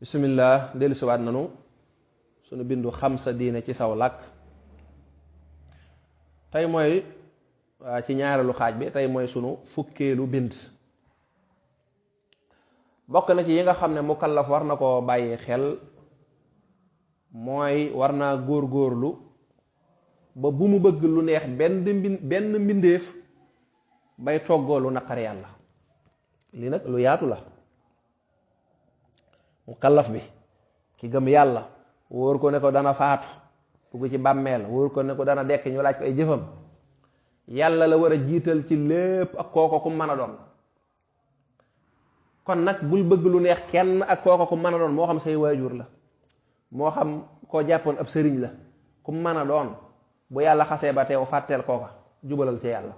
bismillah dellu siwaat nanu sunu bindu xam sa diine ci saw làkk tey mooy ci ñaareelu xaaj bi tey mooy sunu fukkeelu bind bokk na ci yi nga xam ne mukallaf war na ko bàyyi xel mooy war naa góor-góorlu ba bu mu bëgg lu neex benn mbindeef bay toggoo lu naqar yàlla. lii nag lu yaatu la. mukallaf bi ki gëm yàlla wóor ko ne ko dana faatu dugg ci bàmmeel wóor ko ne ko dana dekk ñu laaj ko ay jëfam yàlla la war a jiital ci lépp ak kooko ku mën a doon. kon nag bul bëgg lu neex kenn ak kooko ku mën a doon, moo xam say waajur la moo xam koo jàppoon ab sëriñ la ku mën a doon. bu yàlla xasee ba teew fàtteel kooka jubalal ci yàlla.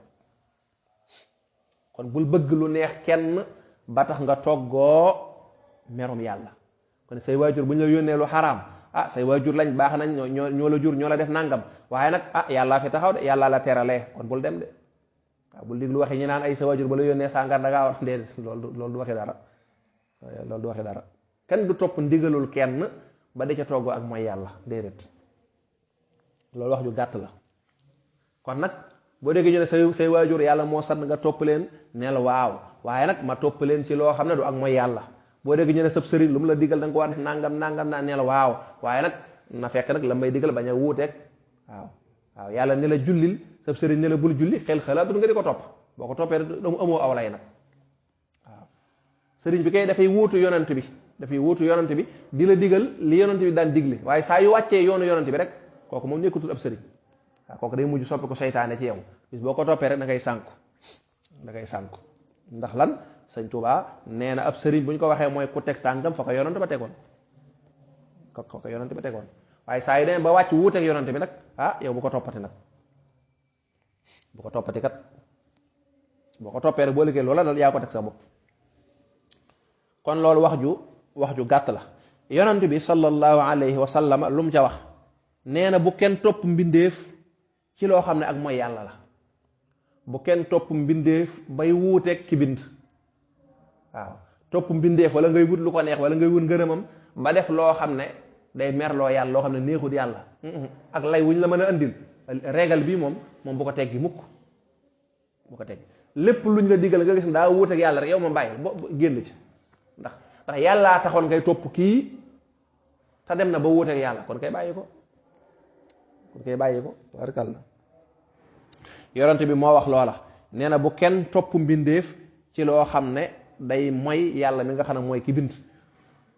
kon bul bëgg lu neex kenn ba tax nga toggoo merum yàlla. kon say waajur bu ñu la yónnee lu xaraam say waajur lañ baax nañ ñoo la jur ñoo la def nangam waaye nag yàllaa fi taxaw de yàllaa la teralee kon bul dem de. waaw bul diglu waxi ñu naan ay sa waajur ba la yónnee sàngar da ngaa war déedéet loolu du waxi dara. loolu du waxi dara kenn du topp ndigalul kenn ba di ca toggoo ak mooy yàlla déedéet. loolu wax ju gàtt la. kon nag boo déggee ñu ne say waajur yàlla moo sant nga topp leen ne la waaw waaye nag ma topp leen ci loo xam ne du ak mooy yàlla. boo déggee ñu ne sab sëriñ lu mu la digal da nga ko war def nangam naa ne la waaw waaye nag na fekk nag la may digal bañ a wuuteeg waaw yàlla ne la jullil sab sëriñ ne la bul julli xel xalaatul nga di ko topp boo ko toppee damu amoo aw lay nag. waaw sëriñ bi kay dafay wuutu yonent bi di la digal li yonent bi daan digle waaye saa yu wàccee yoonu yonent bi rek kooku moom nekkutul ab sëriñ. waaw kooku day mujj soppi ko seytaane ci yow bis boo ko toppee rek da ngay sànku ndax lan sëñ Tuubaa nee na ab sëriñ bu ñu ko waxee mooy ku teg tànkam fa ko yonante ba tegoon waaye saa yi demee ba wàcc wuuteeg yonante bi nag yow bu ko toppati nag bu ko toppati kat boo ko toppee rek boo liggéey loola dal yaa ko teg sa bopp. kon loolu wax ju gàtt la. yonante bi sallallahu alayhi wa sallam lu mu ca wax nee na bu kenn topp mbindeef ci loo xam ne ak mooy yàlla la. bu kenn topp mbindeef bay wuuteeg ki bind. waaw topp mbindeef wala ngay wut lu ko neex wala ngay wut ngërëmam ba def loo xam ne day merloo yàlla loo xam ne neexut yàlla. ak lay wuñ la mën a andil régal bii moom bu ko teggi mukk bu ko teggi lépp luñ la digal nga gis daa wuuteeg yàlla rek yow ma bàyyi génn ci ndax yàllaa taxoon ngay topp kii te dem na ba wuuteeg yàlla kon kay bàyyi ko warkal la. yonent bi moo wax loola nee na bu kenn topp mbindeef ci loo xam ne day mooy yàlla mi nga xam ne mooy ki bind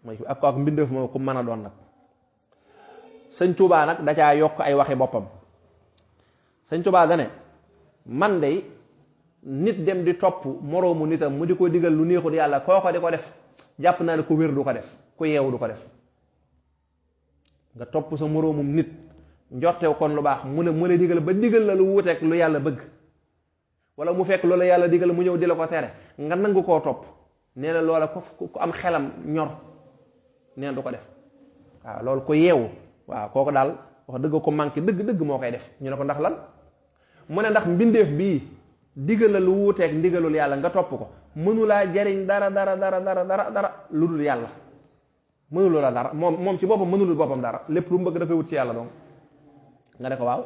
mooy ak mbindeef moom ku mën a doon nag. sëñ Tuubaa nag da caa yokk ay waxi boppam. sëñ Tuubaa da ne man de nit dem di topp moroomu nitam mu di ko digal lu neexul yàlla kooko di ko def jàpp naa ne ku wér du ko def ku yeewu du ko def. nga topp sa moroomum nit njortew kon lu baax mu lay digal ba digal la lu wuuteeg lu yàlla bëgg wala mu fekk loola yàlla digal mu ñëw di la ko tere nga nangu koo topp nee na loola ku am xelam ñor nee na du ko def. waaw loolu ko yeewu waaw kooku daal wax dëgg ko manqué dëgg moo koy def. ñu ne ko ndax lan mu ne ndax mbindeef bii digal la lu wuuteeg ndigalul yàlla nga topp ko mënulaa jariñ dara lu dul yàlla. mënuloo la dara moom ci boppam mënulul boppam dara lépp lu mu bëgg dafay wut ci yàlla donc nga ne ko waaw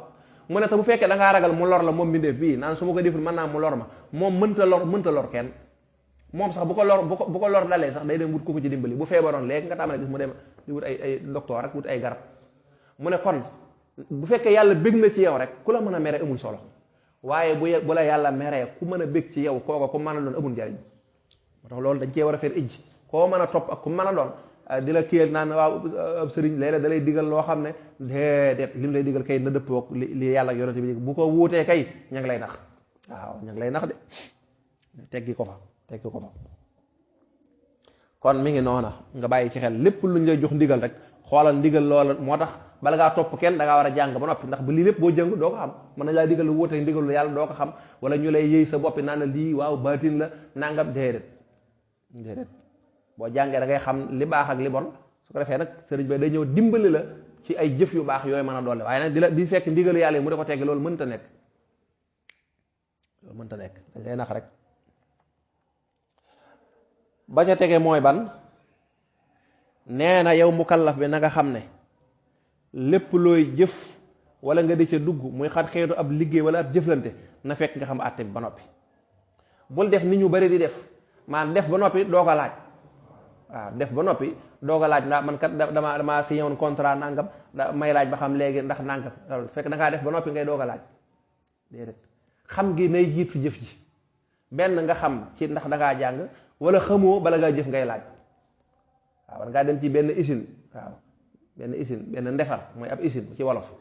mu ne te bu fekkee da ngaa ragal mu lor la moom mbindeef bii naan su ma ko deful mën naa mu lor ma moom mënta lor kenn. moom sax bu ko lor dalee sax day dem wut ko ci dimbali bu feebaroon léegi nga tàmbale gis mu dem di wut ay docteur rek wut ay garab. mu ne kon bu fekkee yàlla bég na ci yow rek ku la mën a mere amul solo waaye bu la yàlla meree ku mën a bég ci yow kooka ku mën a doon amul njariñ moo tax loolu dañ cee war a faire ijji koo mën a topp ak ku mën a doon. di la kiyal naan waaw ab sëriñ léeg-léeg da lay digal loo xam ne déedéet li mu lay digal kay na dëppoog li yàlla ak yonent bi bu ko wuutee kay ña ngi lay nax waaw ña ngi lay nax de teggi ko fa kon mi ngi noona nga bàyyi ci xel lépp luñ lay jox ndigal rek xoolal ndigal loola moo tax bala ngaa topp kenn da ngaa war a jàng ba noppi ndax ba lii lépp boo jëngu doo ko xam mën nañ laa digal lu wuuteeg ndigalu yàlla doo ko xam wala ñu lay yëy sa boppi naan la lii waaw baatin la nangam déedéet boo jàngee da ngay xam li baax ak li bon su ko defee nag sëriñ bi day ñëw dimbali la ci ay jëf yu baax yooyu mën a doole waaye nag di fekk ndigalu yàlla yi mu di ko tegg loolu mënta nekk dañ lay nax rek. ba ca tege mooy ban nee na yow mukallaf bi na nga xam ne lépp looy jëf wala nga di ca dugg muy xat xeetu ab liggéey wala ab jëflante na fekk nga xam àtte bi ba noppi. bul def ni ñu bari di def maanaam def ba noppi doo ko laaj. waaw def ba noppi doo ko laaj ndax man kat damaa signé woon contrat nangam may laaj ba xam léegi ndax nangam loolu fekk da ngaa def ba noppi ngay doo ko laaj déedéet xam gi nay jiitu jëf ji benn nga xam ci ndax da ngaa jàng wala xamoo bala ngaa jëf ngay laaj. waaw war ngaa dem ci benn usine waaw benn usine benn ndefar mooy ab usine ci wolof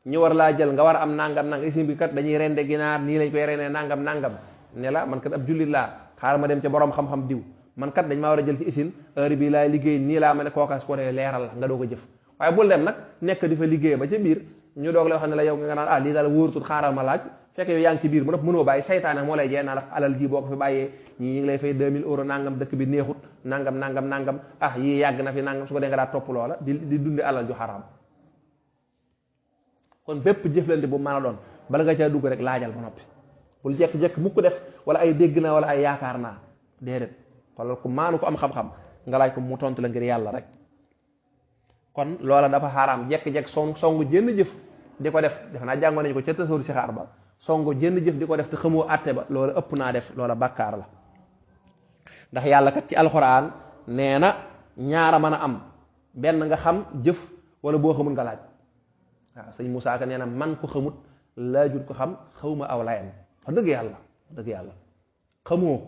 ñu war laa jël nga war a am nangam nangam usine bi kat dañuy rende ginaar nii lañ koy rendee nangam nangam ne la man kat ab jullit laa xaaral ma dem ca borom xam-xam diw man kat dañ maa war a jël ci usine heure bii laay liggéey nii laa ma ne kooka su ko dee leeral la nga doog a jëf waaye bul dem nag nekk di fa liggéey ba ca biir ñu doog la wax ne la yow nga naan lii daal wóorutul xaaral ma laaj fekk yow yaa ngi ci biir mënoo bàyyi saytaane moo lay jee naa la alal ji boo ko fi bàyyee ñii ñu ngi lay fay 2000 euros nangam dëkk bi neexut nangam nangam yii yàgg na fi nangam su ko dee nga daa topp loola di dunde alal ju xaraam. kon bépp jëflante bu mën a doon bala nga caa dugg rek laajal ba noppi bul jekk-jekk mukk def wala ay dégg naa wala ay yaakaar naa déedéet xoolal ku maanu ko am xam-xam nga laaj ko mu tontu la ngir yàlla rek. kon loola dafa xaraam jekk-jekk songu jënn jëf di ko def defe naa jàngoon nañu ko ca tasawur si xaar ba songu jënn jëf di ko def te xamoo àtte ba loola ëpp naa def loola bàkkaar la. ndax yàlla kat ci alxuraan nee na ñaara mën a am benn nga xam jëf wala boo xamul nga laaj. waaw sëñ Moussa Ka nee na man ko xamut laajut ko xam xawma aw layam wax dëgg yàlla xamoo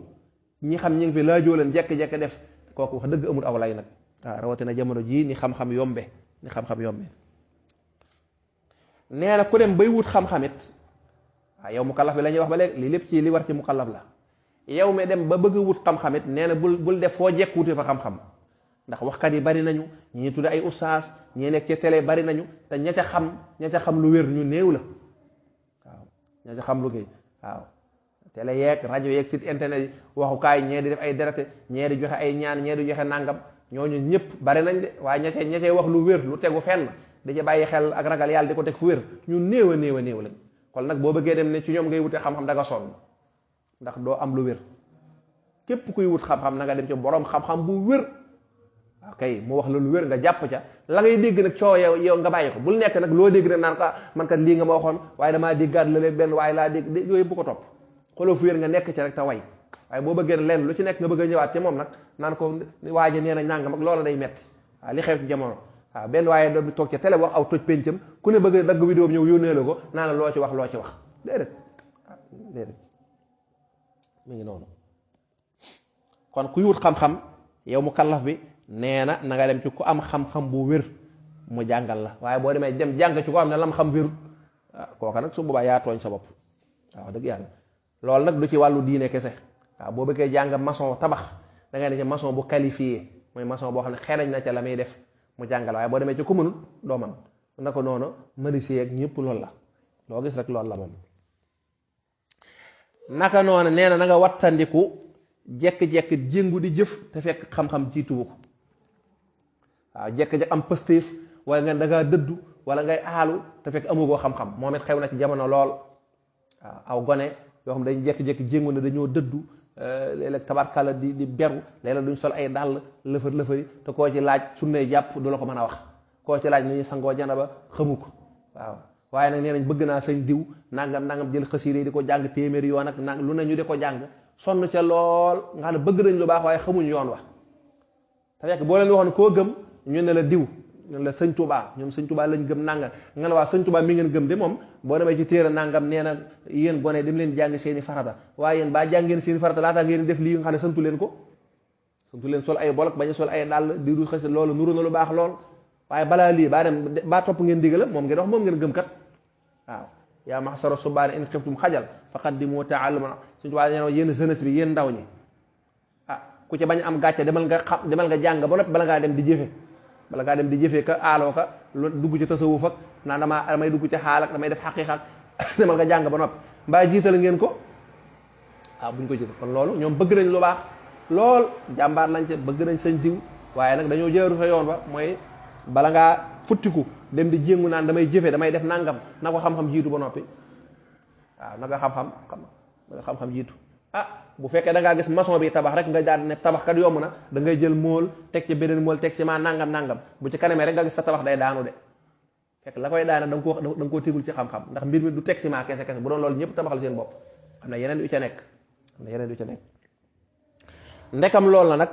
ñi xam ñi ngi fi laajoo leen jekk-jekk def kooku wax dëgg amul aw lay nag waaw rawatina jamono jii ni xam-xam yombe nee na ku dem bay wut xam-xamit waaw yow mukallaf bi la ñuy wax ba léegi lii lépp ci li war ci mukallaf la yow mi dem ba bëgg wut xam-xamit nee na bul def foo jekk wute fa xam-xam ndax waxkat yi bari nañu ñi tudde ay ustaas ñi nekk ci télé bari nañu te ña ca xam lu wér ñu néew la waaw ña ca xam lu kii waaw télé yeeg rajo yeeg site internet yi waxukaay ñee di def ay derate ñee di joxe ay ñaan ñee di joxe nangam ñooñu ñëpp bari nañ de waaye ña cay wax lu wér lu tegu fenn di ca bàyyi xel ak ragal yàlla di ko teg fu wér ñu néew a néew lañ kon nag boo bëggee dem ne ci ñoom ngay wute xam-xam da nga sonn ndax doo am lu wér képp kuy wut xam-xam na nga dem ci borom xam-xam bu wér kay mu wax la lu wér nga jàpp ca la ngay dégg nag coow yow nga bàyyi ko bul nekk nag loo dégg nag naan ko man kat lii nga ma waxoon waaye damaa déggaat la leen benn waaye laa dégg yooyu bu ko topp xooloo fu wér nga nekk ci rek te way waaye boo bëggee leen lu ci nekk nga bëgg a ñëwaat ci moom nag naan ko waaje nee na nangam ak loola day metti waaw li xew ci jamono waaw benn waaye doon toog ca télé wax aw toj péncam ku ne bëgg a dagg vidéo ñëw yónnee la ko naan la loo ci wax déedéet mi ngi noonu kon kuy wut xam-xam yow mu kallaf bi nee na nga dem ci ku am xam-xam bu wér mu jàngal la waaye boo demee dem jàng ci ko am ne lam xam wérut kooka nag su boobaa yaa tooñ sa bopp waaw dëgg yàlla loolu nag du ci wàllu diine kese waaw boo bëggee jàng maçon tabax da ngay ne ci maçon bu qualifié mooy maçon boo xam ne xereñ na ca la muy def mu jàngal waaye boo demee ci ku mënul doo man na ko noonu menuisier ak ñëpp loolu la loo gis rek loolu la moom naka noonu nee na nga wattandiku jekk-jekk jéngu di jëf te fekk xam-xam jiituwu ko waaw jekk-jekk am pëstéef wala nga da ngaa dëddu wala ngay aalu te fekk amugoo xam-xam moom it xew na ci jamono lool waaw aw gone yoo xam dañ jekk-jekk jéngu ne dañoo dëddu léeg-léeg tabarkalla di beru léeg-léeg duñ sol ay dàll lëfër te koo ci laaj sunnay jàpp du la ko mën a wax koo ci laaj ni ñuy sangoo janaba xamu ko waaw waaye nag nee nañ bëgg naa sëñ diw nangam jël xasiire di ko jàng téeméeri yoon ak nang lu ne ñu di ko jàng sonn ca lool nga xam ne bëgg nañ lu baax waaye xamuñ yoon wax te fekk boo leen waxoon koo gëm ñu ne la diw ñu ne la sëñ Touba ñoom sëñ Touba lañ gëm nangam nga ne waa sëñ Touba mi ngeen gëm de moom boo demee ci téere nangam nee na yéen gone dem leen jàng seeni farata waaye yéen baa jàngeen seeni farata laataa ngeen def lii nga xam ne santu leen ko santu leen sol ay bolok bañ a sol ay dàll di du xës loolu nuru na lu baax lool waaye balaa lii baa topp ngeen digala moom ngeen wax moom ngeen gëm kat waaw yaa maxsara subaani in xiftum xajal faqaddimu ta'alluma suñu waa nee yéen jeunesse bi yéen ndaw ñi ku ci bañ am gàcce demal nga jàng ba noppi bala ngaa dem di jëfe ka aaloo ka lu dugg ci tasawuf ak naan damay dugg ci xaal ak damay def xaqiiqa ak demal nga jàng ba noppi mbaa jiital ngeen ko buñ ko jiital kon loolu ñoom bëgg nañ lu baax lool jàmbaar lañ ca bëgg nañ sañ diw waaye nag dañoo jëru sa yoon ba mooy bala ngaa futtiku dem di jéngu naan damay jëfe damay def nangam na ko xam-xam jiitu ba noppi waaw na nga xam-xam jiitu bu fekkee da ngaa gis maçon bi tabax rek nga daal ne tabax kat yomb na da ngay jël mool teg ci beneen mool teg ci ma nangam bu ci kanamee rek nga gis sa tabax day daanu de fekk la koy daane da nga koo tegul ci xam-xam ndax mbir mi du teg ci ma kese bu doon loolu ñëpp tabaxal seen bopp am na yeneen yu ca nekk ndekam loolu la nag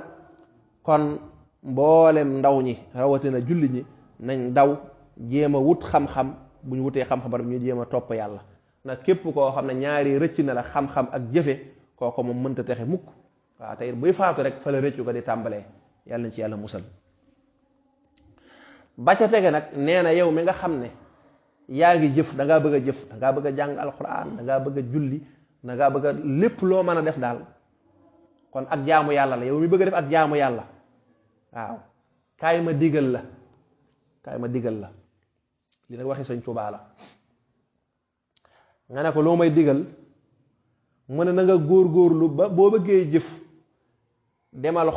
kon mboolem ndaw ñi rawatina julli ñi nañ daw jéem a wut xam-xam bu ñu wutee xam-xam rek ñu jéem a topp yàlla ndax képp koo xam ne ñaari rëcc na la xam-xam ak jëfe kooko moom mënta texe mukk waaw tey buy faatu rek fa la rëccu ko di tàmbalee yàlla nañ ci yàlla musal ba ca tege nag nee na yow mi nga xam ne yaa ngi jëf da ngaa bëgg a jëf da ngaa bëgg a jàng alxuraan da ngaa bëgg a julli da ngaa bëgg a lépp loo mën a def daal kon ak jaamu yàlla la yow mi bëgg a def ak jaamu yàlla waaw kaay ma digal la li nag waxi Sëñ Tuubaa la nga ne ko loo may digal mu ne na nga góorgóorlu ba boo bëggee jëf demal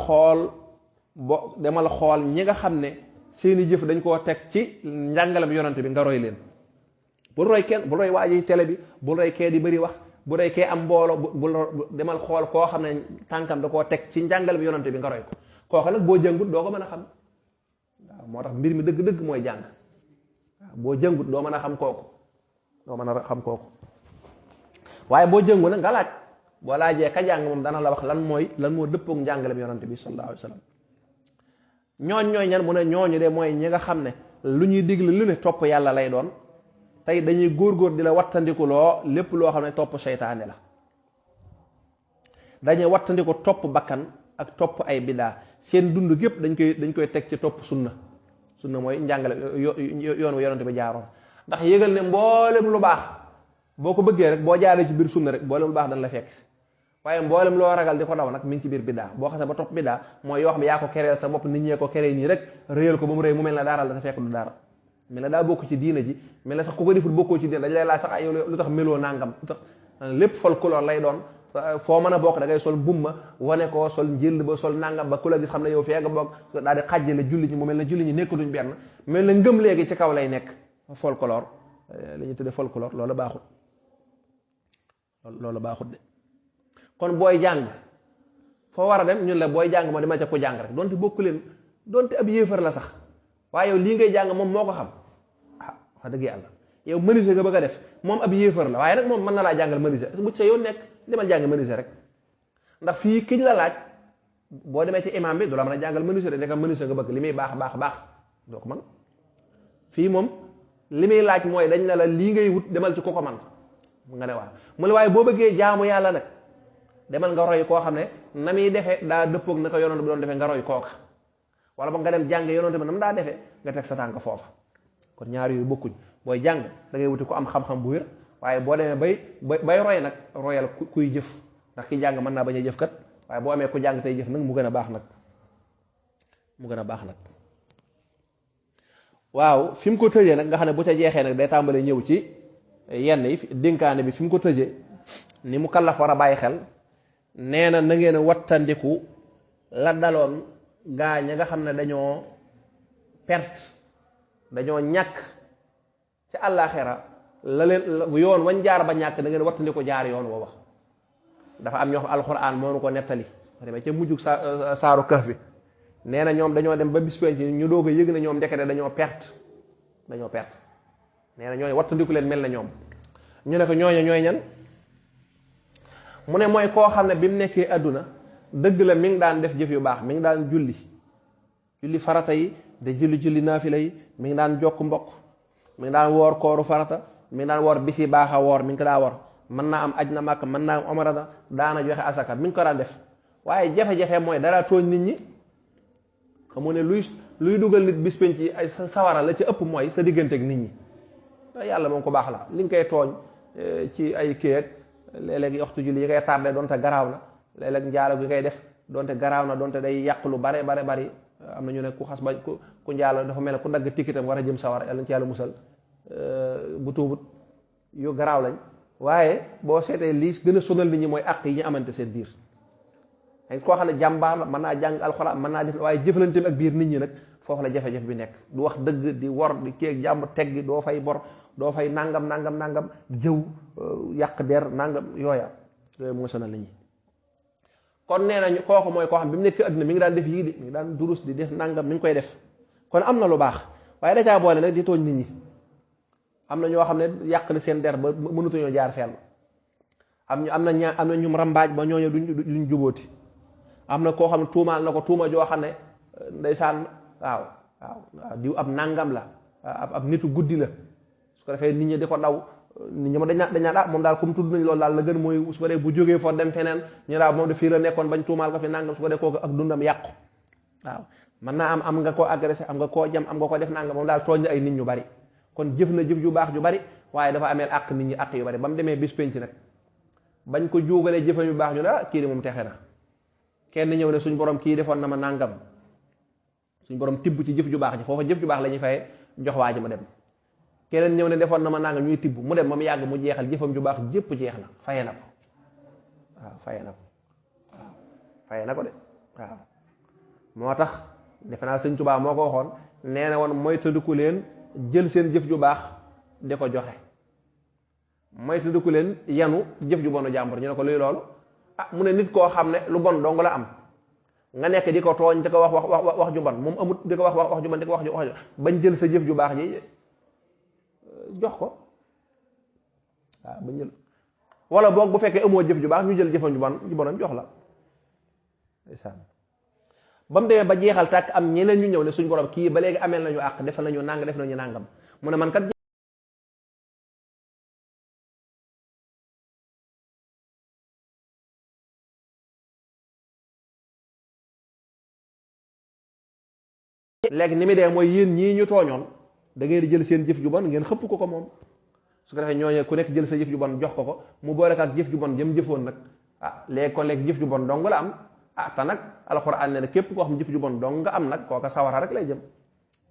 xool ñi nga xam ne seeni jëf dañ koo teg ci njàngalem yonante bi nga roy leen bul roy kenn bul roy waaji télé bi bul roy kee di bëri wax bu roy kee am mbooloo bul demal xool koo xam ne tànkam da koo teg ci njàngalem yonante bi nga roy ko kooku nag boo jëngut doo ko mën a xam waaw moo tax mbir mi dëgg-dëgg mooy jàng waaw boo jëngut doo mën a xam kooku waaye boo jëngu nag nga laaj boo laajee ka jàng moom dana la wax lan moo dëppook njàngalem yonante bi sallallahu alayhi wa sallam ñooñ ñan mu ne ñooñu de mooy ñi nga xam ne lu ñuy digle lu ne topp yàlla lay doon tey dañuy góor di la wattandiku loo lépp loo xam ne topp seytaane la dañuy wattandiku topp bakkan ak topp ay bidaa seen dund gépp dañ koy teg ci topp sunna mooy njàngale yoon wu yonante bi jaaroon ndax yëgal ne mboolem lu baax boo ko bëggee rek boo jaaree ci biir sunna rek mboolem lu baax dañ la fekk waaye mboolem loo ragal di ko daw nag mi ngi ci biir biddaa boo xasee ba topp biddaa mooy yoo xam ne yaa ko kereel sa bopp nit ñee ko keree nii rek réyal ko ba mu rëy mu mel ne daaral dafa fekk du dara mel ne daa bokk ci diina ji mel ne sax ku ko deful bokkoo ci diina dañ lay laaj sax ay yow lu tax meloo nangam lu tax lépp folklore lay doon foo mën a bokk da ngay sol mbumma wane ko sol njël ba sol nangam ba ku la gis xam ne yow fee nga bokk daal di xàjjale julli ñi mu mel ne julli ñi nekkatuñ benn mel ne ngëm léegi ci kaw lay nekk folklore li ñuy tuddee folklore loolu baaxut de kon booy jàng foo war a dem ñun la booy jàng moo dama ca ko jàng rek donte bokku leen donte ab yéefar la sax waaye yow lii ngay jàng moom moo ko xam wax dëgg yàlla yow menuisier nga bëgg a def moom ab yéefar la waaye nag moom mën na laa jàngal menuisier bu sa yoon nekk demal jàng menuisier rek ndax fii kiñ la laaj boo demee ci imam bi du la mën a jàngal menuisier de nekk menuisier nga bëgg li muy baax doo ko mën fii moom li muy laaj mooy dañ ne la lii ngay wut demal ci ko man nga ne waaw mu la waaye boo bëggee jaamu yàlla nag demal nga roy koo xam ne na muy defee daa dëppoog na ko yonent bi doon defee nga roy kooka wala ba nga dem jàng yonent bi na mu daa defee nga teg sa tànk foofa kon ñaar yooyu bokkuñ booy jàng da ngay wuti ko am xam-xam bu wér waaye boo demee bay roy nag royal kuy jëf ndax ki jàng mën naa bañ a jëf kat waaye boo amee ku jàng tey jëf nag mu gën a baax nag waaw fi mu ko tëjee nag nga xam ne bu ca jeexee nag day tàmbalee ñëw ci yenn yi dénkaane bi fi mu ko tëjee ni mu kallaf war a bàyyi xel nee na ngeen wattandiku la daloon gaa ña nga xam ne dañoo perte dañoo ñàkk ci àllaaxira la leen yoon wañ jaar ba ñàkk da ngeen wattandiku jaar yoon woo wax dafa am ñoo xam alxuraan moo nu ko nettali demee ca mujjug saaru Kahf bi nee na ñoom dañoo dem ba bis penc ñu doog a yëg na ñoom ndekete dañoo perte nee na ñooñu wattandiku leen mel na ñoom ñu ne ko ñooñu ñooy ñan mu ne mooy koo xam ne bi mu nekkee àdduna dëgg la mi ngi daan def jëf yu baax mi ngi daan julli farata yi de julli naafila yi mi ngi daan jokk mbokk mi ngi daan woor kooru farata mi ngi daan woor bisi baax a woor mi ngi ko daa woor mën naa am aj na màkk mën naa am omara daana joxe asaka mi ngi ko daan def waaye jafe-jafe mooy dara tooñ nit ñi xamu ne luy dugal nit bis penc ci ay sawara la ci ëpp mooy sa digganteeg nit ñi yàlla moom ko baax la li nga koy tooñ ci ay kéeg léeg-léeg waxtu julli yi ngay tardé donte garaaw na léeg-léeg njaalo gi ngay def donte garaaw na donte day yàq lu bari am na ñu ne ku xas ba ku njaalo dafa mel ne ku dagg tikkitam war a jëm sawar yàlla ci yàlla musal bu tuubut yu garaaw lañ waaye boo seetee lii gën a sonal nit ñi mooy àq yi ñu amante seen biir dañ koo xam ne jàmbaar la mën naa jàng alxuraan mën naa def waaye jëfalanteem ak biir nit ñi nag foofu la jafe-jafe bi nekk du wax dëgg di wor di kéeg jàmm teggi doo fay bor doo fay nangam jëw yàq der nangam yooyu moo sonal nit ñi kon nee nañu kooku mooy koo xam bi mu nekk adduna mi ngi daan def yii di mi ngi daan durus di def nangam mi ngi koy def kon am na lu baax waaye da caa boole nag di tooñ nit ñi am na ñoo xam ne yàq na seen der ba mënutuñoo jaar fenn am na ñum rambaaj ba ñooñu duñ jubóoti am na koo xam ne tuumaal na ko tuuma joo xam ne ndeysaan waaw diw ab nangam la ab nitu guddi la su ko defee nit ñi di ko daw nit ñi ma dañ naan moom daal comme tudd nañ loolu daal la gën mooy su ko defee bu jógee foo dem feneen ñu daal moom de fii la nekkoon bañ tuumaal ko fi nangam su ko defee kooku ak dundam yàqu waaw mën naa am nga koo agressé am nga koo jam am nga ko def nangam moom daal tooñ na ay nit ñu bari kon jëf na jëf ju baax ju bari waaye dafa ameel àq nit ñi àq yu bari ba mu demee bis penc nag bañ ko juugalee jëfam yu baax ñu ne kii di moom texe na kenn ñëw ne suñ borom kii defoon na ma nangam suñ borom tibb ci jëf ju baax ji foofa jëf ju baax la ñuy fay jox waa ji ma dem keneen ñëw ne defoon na ma nangam ñuy tibb mu dem ba mu yàgg mu jeexal jëfam ju baax jëpp jeex na faye na ko waaw faye na ko waaw faye na ko de waaw moo tax defe naa sëñ Tuubaa moo ko waxoon nee na woon mooy tëdduku leen jël seen jëf ju baax di ko joxe mooy tëdduku leen yanu jëf ju bonu jàmbur ñu ne ko luy loolu mu ne nit koo xam ne lu bon dong la am nga nekk di ko tooñ di ko wax ju bon moom amut di ko wax ju bon di ko wax ju bañ jël sa jëf ju baax ji jox ko waaw bañ jël wala boog bu fekkee amoo jëf ju baax ñu jël jëfam ju bonam jox la ndeysaan ba mu demee ba jeexal tàkk am ñeneen ñu ñëw ne suñ borom kii ba léegi ameel nañu àq defal nañu nang def nañu nangam mu ne man kat léegi ni muy dee mooy yéen ñii ñu tooñoon da ngeen di jël seen jëf ju bon ngeen xëpp ko moom su ko defee ñooñu ku nekk jël sa jëf ju bon jox ko mu boole ak jëf ju bon jëm jëfoon nag léegi kon léegi jëf ju bon dong la am te nag alxuraan ne képp koo xam jëf ju bon dong nga am nag kooka sawara rek lay jëm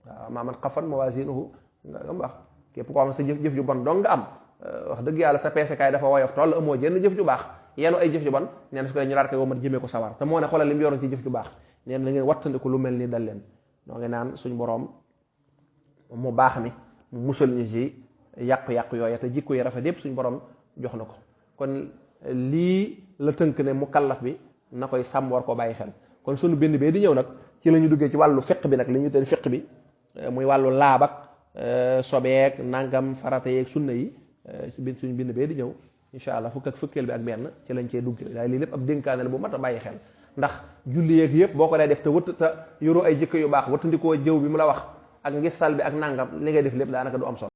waaw maa man xafat mawaaziinuhu nga wax képp koo xam sa jëf ju bon dong nga am wax dëgg yàlla sa peesekaay dafa woyof toll amoo jënd jëf ju baax yenu ay jëf ju bon nee na su ko ñu daal koy womat jëmee ko sawar te moo ne xoolal li mu yoroon ci jëf ju baax nee na la ngeen wattandiku lu mel ni dal leen noo ngi naan suñ boroom mu baax mi mu musal ñu ci yàq-yàq yooya te jikko yi rafet yépp suñ borom jox na ko kon lii la tënk ne mu kallaf bi na koy sàmm war koo bàyyi xel kon sunu bind bee di ñëw nag ci la ñu duggee ci wàllu fiq bi nag li ñu teel fiq bi muy wàllu laab ak sobeek nangam farata yeeg sunna yi suñu bind bee di ñëw incha allah fukk ak fukkeel bi ak benn ci lañ cee dugg waaye lii lépp ab dénkaane la bu mat a bàyyi xel ndax julli yeeg yëpp boo ko dee def te wëtt te yoroo ay jikko yu baax wëttandikoo jëw bi mu la wax ak ngistal bi ak nangam li ngay def lépp daanaka du am solo